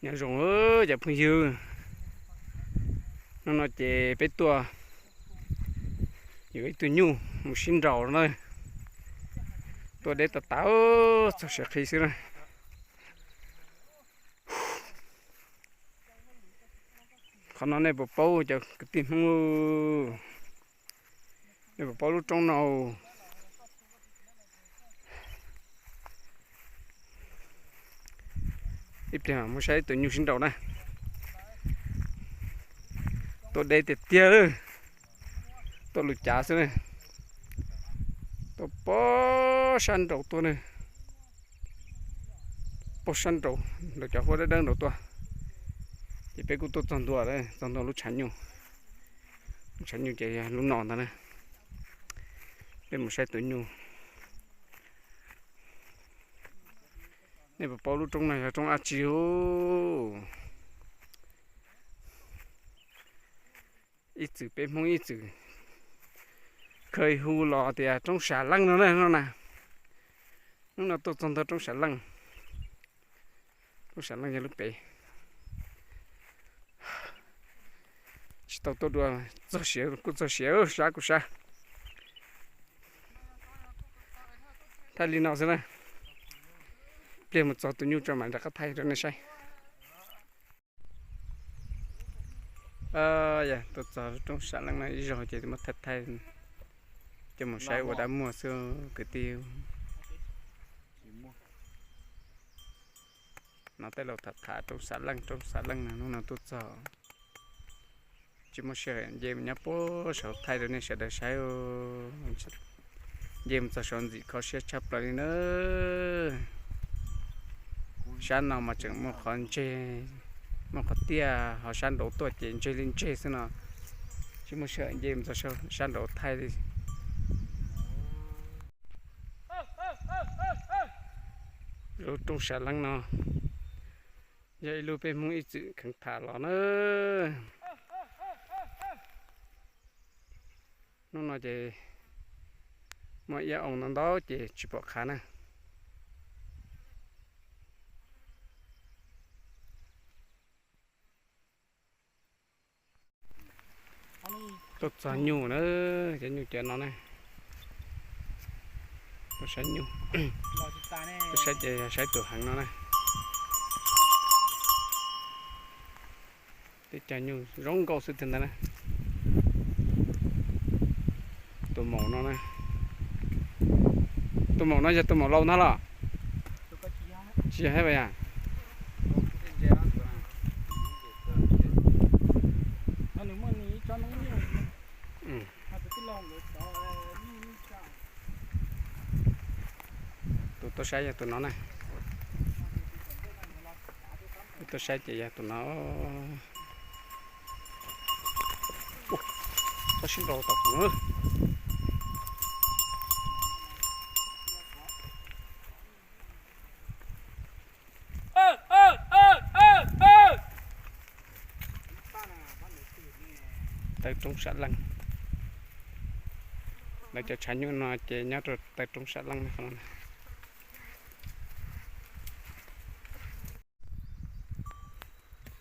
Nyob zoo cov phooj ywg, hnub no ces peb tuaj yuav ib tug nyuj mus sib nraus na. Tuaj deb tas tas, txog siav qhi xwb na. Qhov no nej puas paub cov kwv tij Hmoob? Nej puas paub lub roob no? Ib pliag muab saib tus nyuj sib nraus na. Tuaj deb tiag tiag, tuaj lus cav xwb na. Tuaj pog sab nraud tuaj na, pog sab nraud, nraud cov huab dawb dawb nraud tuaj. Ces peb kuj tuaj txog ntua, txog ntua lub tshav nyuj, lub tshav nyuj ces yog lub no ntag na. Peb mus saib tus nyuj. Nej puas paub lub roob no yog roob dab tsi? Ib txwm peb Hmoob ib txwm kha hu los tias roob Sam Leej no na, no na. Hnub no tuaj txog ntua roob Sam Leej. Roob Sam Leej yog lub pem. Tsis tau tuaj dua, txog siav kuj txog siav, sab kuj sab. Thaij li no xwb na. Pliag mus txog tus nyuj tso mam rov qab thaij rau nej saib. Tuaj txog roob Sam Leej no ib zaug ces muab thaij thaij coj mus saib ua dab muag xwb kwv tij. No tej laus tham tham roob Sam Leej, roob Sam Leej no, hnub no tuaj txog tsis muaj sij hawm nce mus nyob puag saud thaij rau nej sawv daws saib. Nce mus txog saud ntxim kho siab tshaj plaws li na. Sab no mas tseem muaj qhov ntseg, muaj qhov tiaj, ho sab nraud tuaj ces ntseg li ntseg xwb no. Tsis muaj sij hawm nce mus txog sab nraud thaij li. Lub roob Sam Leej no yog ib lub peb Hmoob ib txwm kheev tham los na. Hnub no ces muaj iab oo ntau ntau ces tsis pom qhav na. Tuaj txog nyuj na, cov nyuj cov no na. Tuaj saib nyuj, tuaj saib ces yog saib tus heev no na. Teb cov nyuj zoo nkauj xwb tiag ntag na. Tus maum no na, tus maum no yog tus maum laus ntag los? Tsis yog hab yam. Tus tuaj saib yog tus no na. Tus tuaj saib ces yog tus no. Txhob sib nraus tom kuv. Taw roob Sam Leej. Lawv cov tshav nyuj no ces nyob rau taw roob Sam Leej no.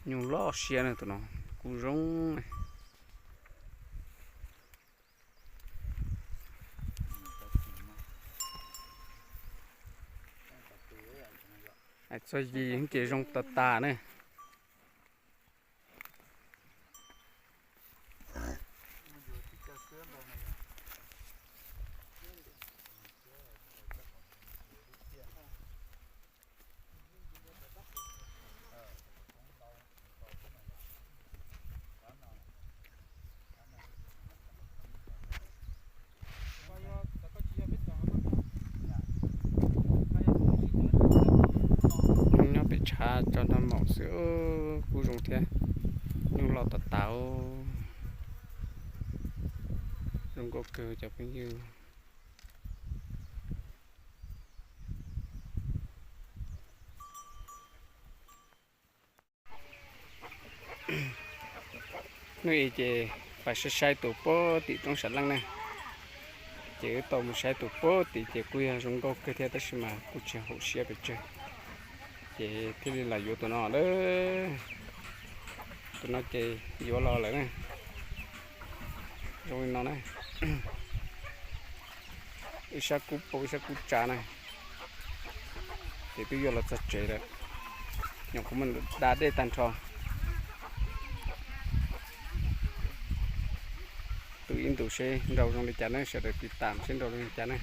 Nyuj loj siab na tus no, kuj zoo. Hais txog yim ces zoo tas tas ne. Nyob pem tshav tso nrog maum xwb, kuj zoo thiab. Nyuj loj tas tas, zoo nkauj kawg cov phooj ywg. Hnub i ces pais saib saib tus puag tim roob Sam Leej na. Ces wb tau mus saib tus puag tim ces kuj yog zoo nkauj kawg thiab tab sis mas kuj tsis haum siab pes tsawg. Ces thiaj li los yuav tus no lawm. Tus no ces yuav los lawm na. Zoo li no na. Ib sab kub pau ib sab kub tsa na. Ces twb yuav los txog tsev lawm. Nyuam qhuav muab da dej tag nrho. Tu ib ntus seb nrau zoo li cas na, sawv daws tiv tam seb nrau zoo li cas na.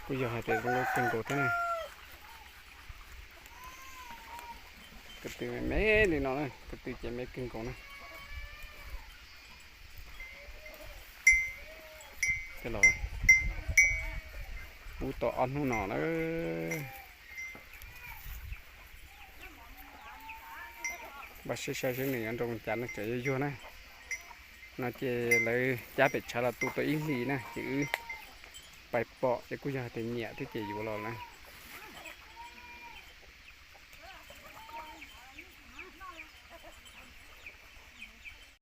Kuj yog hais tias zoo kawg nkaus thiab na. Ko tw me me li no na, ko tw ces me kawg nkaus na. Los pub tau ob hnub no na. Npaj siab saib seb nws yuav nrau li cas na, tseem yuag yuag na. No ces lawv cab pem tshav los tu tau ib hlis na ces wb pais pom ces kuj yog hais tias nyiam thiab ces yuav los na.